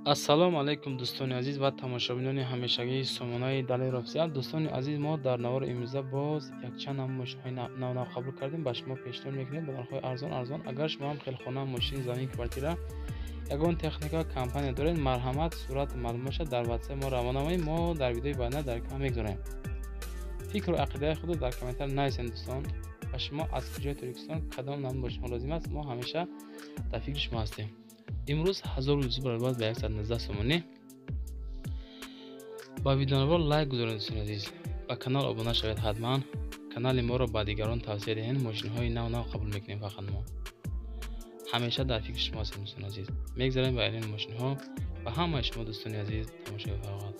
Ассалому алайкум, дӯстони азиз ва тамошобинони ҳамешагии сомонаи Далер Официал. Дӯстони азиз, мо дар навори имрӯза боз якчанд намуд мошинҳои навнав қабул кардем, ба шумо пешниҳод мекунем ба нархҳои арзон арзон. Агар шумо ҳам хелхона, мошин, замин, квартира, ягон техника, компания доред, марҳамат, сурат, маълумотша дар ватсап мо равона намоед. Мо дар видеои баъдина дар экран мегузорем. Фикру ақидаи худро дар комментар нависед, дӯстон. Ба шумо аз куҷои Тоҷикистон кадом намуд мошинҳо лозим аст, мо ҳамеша дар фикри шумо ҳастем. Имрӯз 1000 рубл баробар ба 119 сомонӣ. Ба видеонавор лайк гузоред, дӯстони азиз, ба канал обуна шавед, ҳатман канали моро ба дигарон тавсия диҳед. Мошинҳои нав нав қабул мекунем фақат, мо ҳамеша дар фикри шумо ҳастем, дӯстони азиз. Мегзарем ба эълони мошинҳо. Ба ҳамаи шумо, дӯстони азиз, тамошои фароғат.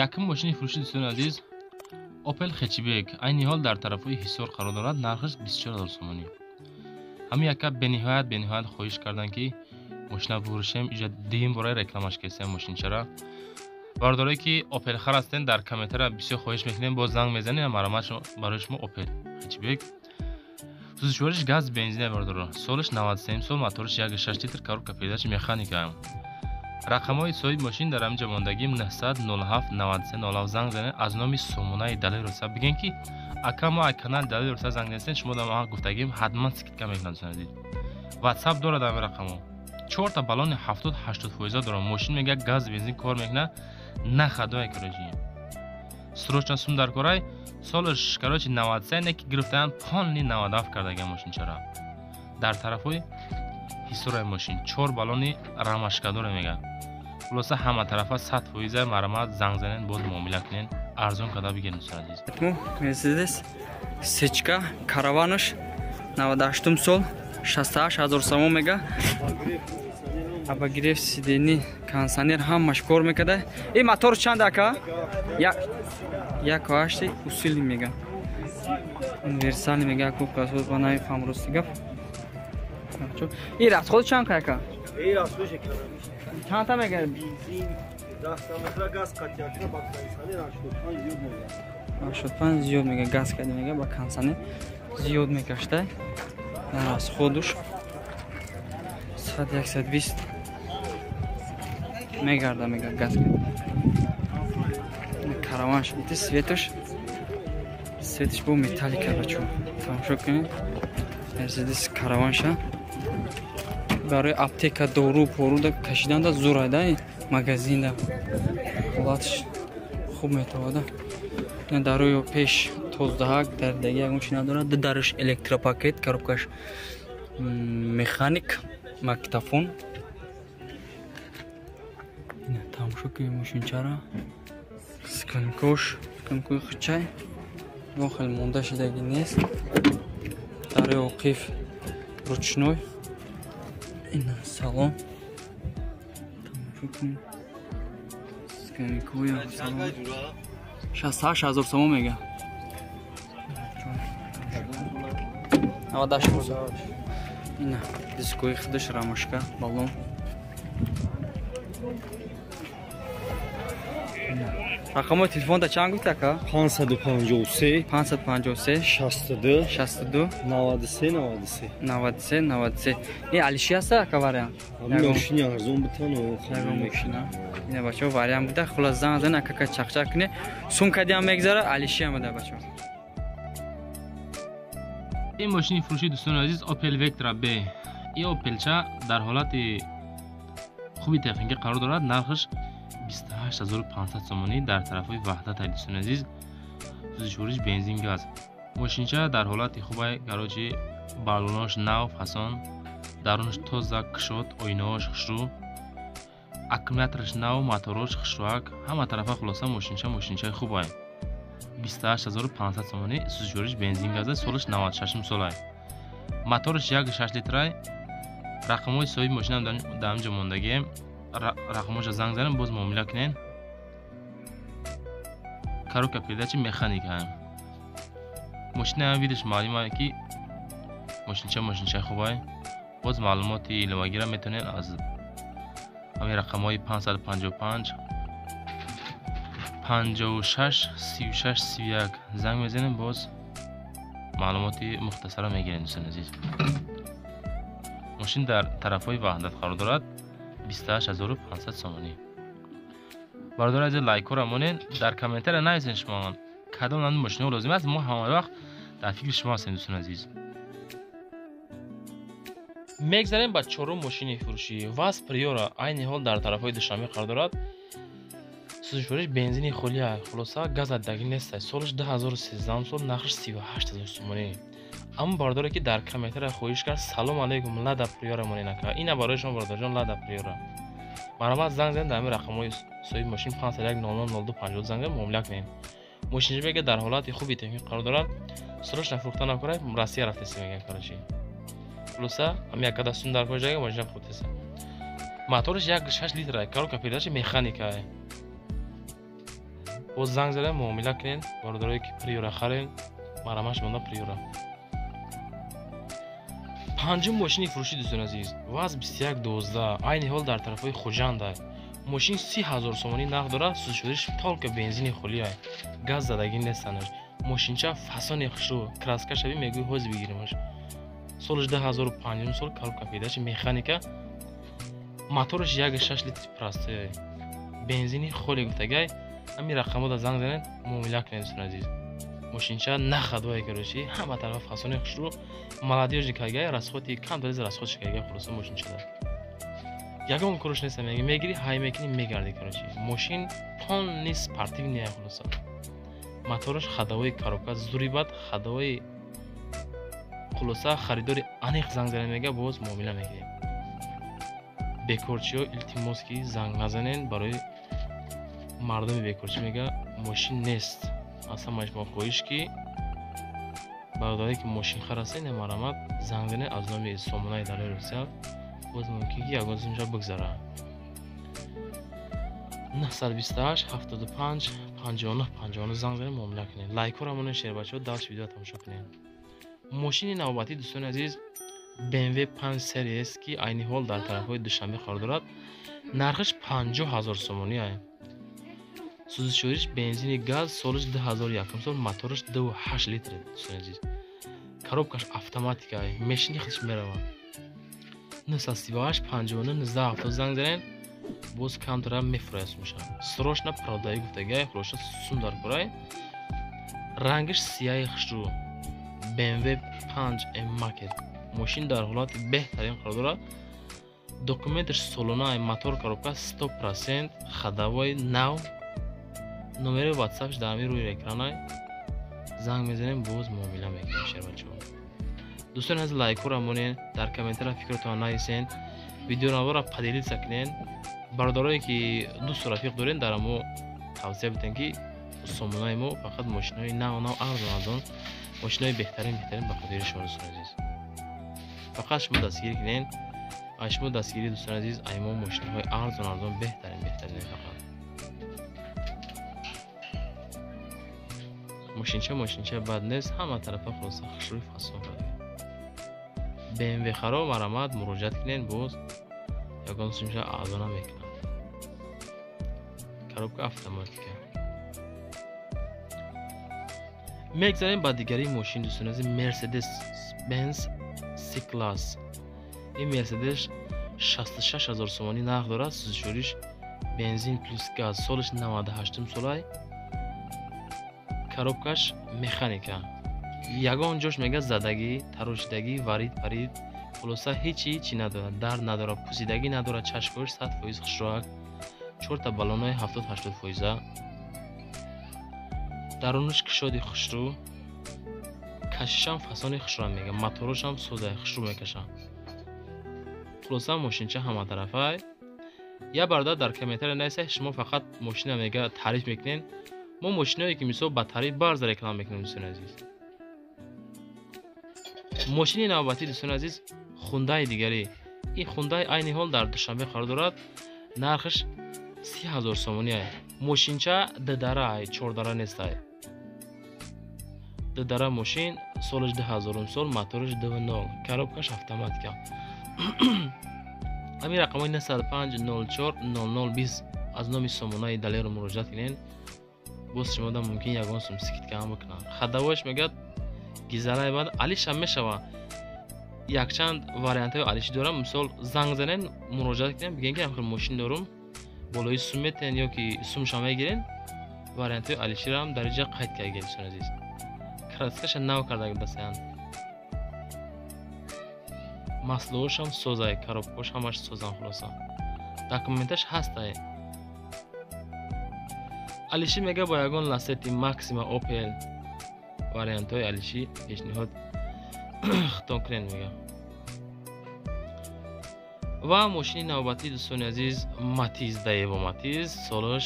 Якум мошини фурӯши, дӯстони азиз, Опел Хетчбек, айни ҳол дар тарафҳои Ҳисор қарор дорад, нархаш 24 000 сомонӣ. Ҳамин яка бениҳоят бениҳоят хоҳиш карданд, ки мошина фурӯшем. Иҷа дуюм бораи рекламаш кесем мошинчара. Бародарое, ки опелхар ҳастен, дар комментария бисёр хоҳиш мекунем, боз занг мезанем, марҳамат, барои шумо Опел Хетчбек. Сӯзишвориш газ, бензина, бародаро. Солаш 93 сол, моториш 1,6 литр, коробка передачи механика. Рақамҳои соҳиби мошин дар ҳаминҷа мондагим: 907 93 07. Занг занед, аз номи сомонаи Далер Официал бигӯен, ки ака, мо аз канали Далер Официал занг занестем, шумо дар ма гуфтагим, ҳатман скидка мекунад, дӯстони азиз. Ватсап дорад ҳамин рақамҳо. Чорта баллони 70-80 фоиза дорад мошин, мега, газ, бензин кор мекунад, на ходовой. Короче, срочно сум дар корай. Солаш, короче, 93, не ки гирифтаанд, полный 97 кардагиам мошинчара. Дар тарафҳои Ҳисораи мошин, чор баллони рамашкадоре, мега. Хулоса, ҳама тарафа 100 фоиза. Марҳамат, занг занед, боз муомила кунед, арзон карда бигиред, дӯстони азиз. Мерседес сечка караванаш, 98 сол, 68 000 сомон мега. Обогрев сидений, кондиционер, ҳамаш кор мекарда. И мотор чанд, ака? 1,8 усилий мега, универсальный мега. Ба намефаҳм, рости гап. И расход чанд, ака? Чандта мега? 85 зиёд мега, газ карда мега, ба кондиционер зиёд мекашта. Расходуш 100, 120 мегарда, мега, газ карда. Караванш ити светаш бо металлика. Бачо, тамошо кунед Мерседес караванша. Барои аптека, дору поруда кашиданда зурайда, магазинда ҳолатш хуб метавада. Дарои пеш тоздаҳак, дардаги ягон чи надорад. Ду дараш электропакет, коробкаш механик, магнитофон. Тамошо кунед мошинчара. Сканкош, сканкои хучай ягон хеле монда шидаги нест. Дарои оқиф ручной. Ина салон, тамошо кунед сканкои салон. 68 000 сомон мега. 98. Ина дискои худаш, рамашка, баллон. Рақамои телефонта чанд гуфти, ака? 553. 553. 62. 62. 93 93. 93 93. Ин алиши аста, ака, вариант? Мошини арзон бутан. Ягон мошина. Ина, бачаҳо, вариант буда. Хулас, занг зан, акака, чақчақ куне, сумкадиам мегзара, алишиам буда, бачаҳо. Ин мошини фурӯши, дӯстони азиз, Опел Вектра Б. Ин опелча дар ҳолати хуби техникӣ қарор дорад, нархаш 28 500 сомонӣ, дар тарафҳои Ваҳдат, дӯстони азиз. Сӯзишвориш бензин, газ. Мошинча дар ҳолати хубай, короче, баллонош нав, фасон, дарунаш тоза, кушод, оинаҳош хушрӯ, аккумулятораш нав, моторош хушрӯак, ҳама тарафа. Хулоса, мошинча мошинчаи хубай. 28 500 сомонӣ, сӯзишвориш бензин, газа, солаш 96 солай, мотораш 1,6 литрай. Рақамҳои соҳиби мошинам дар ҳаминҷо мондагием. Рақамҳоша занг занем, боз муомила кунен. Коробка передачи механика. Мошинаам видиш маълума, ки мошинча мошинчаи хубай. Боз маълумоти иловагиро метавонед аз ҳамин рақамҳои 555 56 36 31 занг мезанем, боз маълумоти мухтасара мегирем, дӯстони азиз. Мошин дар тарафҳои Ваҳдат қарор дорад. 28500 сомонӣ. Бародари азиз, лайкҳоро монед, дар комментария нависед шумо кадом намуди мошинаҳо лозим аст. Мо ҳама вақт дар фикри шумо ҳастем, дӯстони азиз. Мегзарем ба чорум мошини фурӯшӣ. ВАЗ Приора айни ҳол дар тарафҳои Душанбе қарор дорад. Сӯзишвориш бензини холия, хулоса газ задагӣ нест. Солаш 2013 сол, нархаш 38000 сомонӣ. Аммо бародаре ки дар комментария хоҳиш кард, салом алейкум, Лада Приора монед ака. Ина барои шумо бародарҷон Лада Приора. Марҳамат, занг занед дар ҳамин рақамҳои соҳиби мошин 501 00 02 50, занг занед, муомила кунед. Мошинча мега дар ҳолати хуби техникӣ қарор дорад. Срочно фурӯхта накунад, Россия рафтеса мега, короче. Хулоса ҳам як када сум дар кор ҷага мошина фурӯхтеса. Мотораш 1.6 литра, коробка передачи механика. Боз занг занед, муомила кунед, бародарое ки Приора харен, марҳамат шумода Приора. Панҷум мошини фурӯшӣ, дӯстони азиз, ВАЗ 2112 айни ҳол дар тарафҳои Хуҷанд. Мошин 30000 сомонӣ нарх дорад, сӯзишвориш только бензини холия, газ задагӣ нестанаш. Мошинча фасони хушрӯ, краска шави мегӯй ҳозир бигиримаш. Солаш 2005 сол, коробка передачи механика, мотораш 1.6 литр простой, бензини холи гуфтагай. Ҳамин рақамҳода занг занед, муомила кунед, дӯстони азиз. Мошинча нахадвае, короче, ҳама тарафа фасони хушрӯ, молодёжный кайгай, расходи камтар расход шикайгай. Хулоса мошинчада ягон корш нест, меги мегири, ҳай мекунӣ, мегарди, короче. Мошин полный спортивный. Хулоса мотораш ходовой, коробка зури бад ходовой. Хулоса харидори аниқ занг занед, мега боз муомила мекунем. Бекорчиҳо илтимос ки занг назанед, барои мардуми бекорчӣ мега мошин нест. Аз ҳамаи шумо хоҳиш ки бародаре ки мошинхар ҳастед, марҳамат, занг занед аз номи сомонаи Далери Русия, боз мумкин ки ягон сумша бигзарад. 928 75 59 59 занг занед, муомила кунед. Лайкҳоро монед, шербачаҳо, дальше видео тамошо кунед. Мошини навбатӣ, дӯстони азиз, BMW 5 Series ки айни ҳол дар тарафҳои Душанбе қарор дорад. Нархаш 50000 сомонӣ. Сӯзишвориш бензини газ, солаш 2001 сол, мотораш 2.8 литр, дӯстони азиз. Коробкаш автоматика, мешини худаш меравад. 938 59 19 70 занг занед, боз камтара мефурӯяд сумша. Срочно продаю гуфтагай, хулоса сум дар курай. Рангаш сияи хушрӯ. BMW 5 M Market. Мошин дар ҳолати беҳтарин қарор дорад. Документаш солона, мотор, коробка 100%, ходовой нав. Номери WhatsApp дар ҳамин рӯи экранай. Занг мезанем, боз муомила мекунем, шербачаҳо. Дӯстони азиз, лайкҳоро монед, дар комментария фикротон нависен, видеонаворо поделиться кунед. Бародарое ки дӯсту рафиқ доред, дар мо тавсия бидем ки сомонаи мо фақат мошинаҳои нав нав, арзон арзон, мошинаҳои беҳтарин беҳтарин ба хотири шумо, дӯстони азиз. Фақат шумо дастгирӣ кунед, аз шумо дастгирӣ, дӯстони азиз, ай мо мошинаҳои арзон арзон, беҳтарин беҳтарин фақат. Мошинча мошинча бад нест, ҳама тарафа хулоса хушрӯи фасон карда. BMW харо марҳамат муроҷиат кунед, боз ягон сумша арзона мекунад. Коробка автоматика. Мегзарем ба дигари мошин, дӯстони азиз, Mercedes Benz C-Class. Ин Mercedes 66000 сомонӣ нарх дорад, сӯзишвориш бензин плюс газ, солаш 98 солай, коробкаш механика. Ягон ҷош мега задагӣ, тарошидагӣ, варид парид, хулоса ҳеҷ ҳечи надорад, дард надорад, пусидагӣ надорад, чашмҳояш 100% хушроак, чорта баллонҳои 70-80 фоиза, дарунаш кушоди хушрӯ, кашишам фасони хушрӯам мега, моторошам созаи хушрӯ мекашам. Хулоса мошинча ҳаматарафай. Я бародар дар комментария нависед, шумо фақат мошина мега таъриф мекунед. Мо мошиное ки мисол ба таъриф барза реклама мекунем, дӯстони азиз. Мошини навбатӣ, дӯстони азиз, Хундаи дигарӣ. Ин Хундай айни ҳол дар Душанбе қарор дорад. Нархаш 30000 сомонӣ. Мошинча дудара ай, чордара нестай. Дудара мошин, солаш 2000 сол, мотораш 2.0, коробкаш автоматика. Ҳамин рақамҳои 905 04 00 20 аз номи сомонаи Далеру муроҷиат кунед. Боз шумода мумкин ягон сум скидка ҳам бикунад. Ходовояш мегӯяд гизалай бад алишам мешава. Якчанд вариантҳои алишӣ дорам. Мисол, занг занен, муроҷиат кунем, бигӯем ки ҳамхел мошин дорум, болои сум метен ё ки сумша мегирен. Вариантҳои алиширо ҳам дар инҷа қайд кардагем, дӯстони азиз. Краскаша нав карда дастаянд. Маслоошам созай, коробкаош ҳамаш созан, хулоса. Документаш ҳастай. Алиши мега бо ягон Ласети, Максима, Опел вариантҳои алишӣ пешниҳод хитон кунед, мега. Ва мошини навбатии, дӯстони азиз, Матиз, Даево Матиз, солаш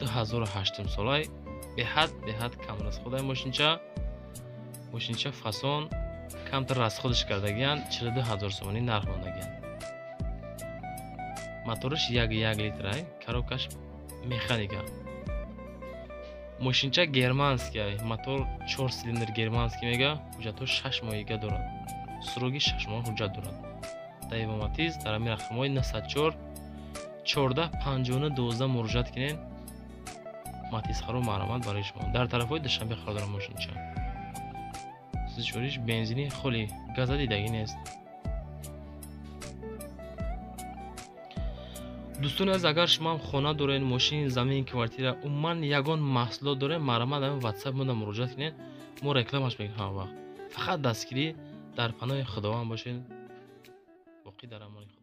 2008 солай, беҳад беҳад кам расходай мошинча. Мошинча фасон, камтар расходаш кардагиянд, 42 ҳазор сомонӣ нарх мондагиянд. Мотораш 1,1 литрай, коробкаш механика. Мошинча германский, мотор чор цилиндр германский мега, ҳуҷҷатҳо 6 моҳига дорад. Сроки 6 моҳ ҳуҷҷат дорад. Даево Матиз дар ҳамин рақамҳои 904 14 59 12 муроҷиат кунед. Матизхаро марҳамат барои шумо. Дар тарафҳои Душанбе қарор дорад мошинча. Сӯзишвориш бензини холи, газа дидагӣ нест. Дӯстони азиз, агар шумо ҳам хона доред, мошин, замин, квартира, умуман ягон маҳсулот доред, марҳамат, ҳамин ватсап мода муроҷиат кунед, мо рекламаш мекунем ҳама вақт. Фақат дастгирӣ. Дар паноҳи Худованд бошед, боқӣ дар амони.